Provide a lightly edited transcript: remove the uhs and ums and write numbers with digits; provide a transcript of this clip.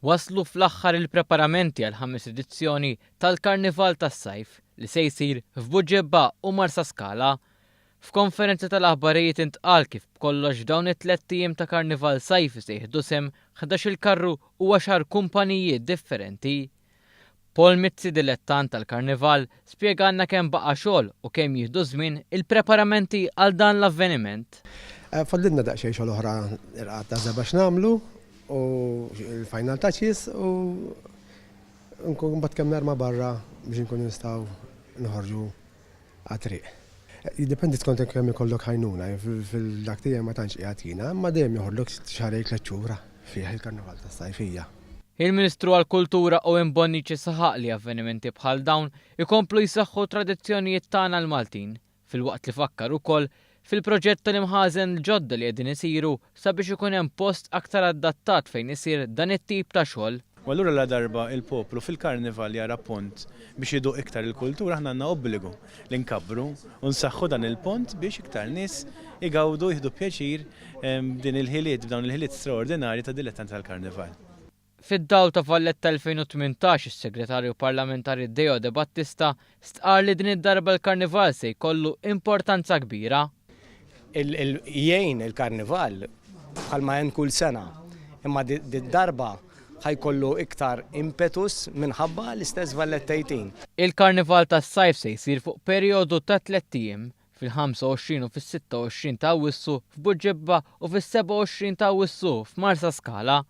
Waslu fl-aħħar il-preparamenti għall-ħames edizzjoni tal-Karnival tas-Sajf li se jsir f'Buġibba u Marsaskala. F'konferenza tal-aħbarijiet intqal kif b'kollox f'dawn it-tlett ijiem ta' Karnival Sajfi se jieħdu sehem ħdax-il karru u għaxar kumpaniji differenti. Paul Mizzi dilettant tal-Karnival spjegalna kemm baqa' xogħol u kemm jieħdu żmien il-preparamenti għal dan l-avveniment. Fadlilna daqsxejn xogħol oħra irqad ta' żebgħa x'nagħmlu u l-final touches u nkun mbagħad kemm narma barra biex inkunu nistgħu noħorġu għat-triq. Jiddependi skont kemm ikollok ħajnuna, fil-dak tiegħi ma tantx qiegħed jiena, imma dejjem joħodlok xahrejn tlett xhur fih il-karnival tas-sajfija. Il-Ministru għall-Kultura Owen Bonnici saħaq li avvenimenti bħal dawn ikomplu jsaħħu t-tradizzjonijiet tagħna l-Maltin, filwaqt li fakkar ukoll fil-proġett tal-imħażen l-ġodda li qegħdin isiru sabiex ikun hemm post aktar adattat fejn isir dan it-tip ta' xogħol. U allura ladarba il-poplu fil-Karnival jara pont biex iduq iktar il-kultura aħna għandna obbligu li nkabbru u nsaħħu dan il-pont biex iktar nies igawdu u jieħdu pjaċir b'din il-ħiliet, b'dawn il-ħiliet straordinarji tad-dilettanti tal-Karnival. Fid-dawl ta' Valletta 2018, is-Segretarju Parlamentari Deo Debattista stqarr li din id-darba l-Karnival se jkollu importanza kbira. Jgħin il-Karnival bħalma għen kull sena, imma did-darba ħa jkollu iktar impetus minħabba l-istess Valletta 18. Il-Karnival tas-Sajf se jsir fuq perjodu ta' tlett ijiem, fil-25 u fis-26 ta' Awwissu f'Buġibba u fis-27 ta' Awwissu f'Marsaskala.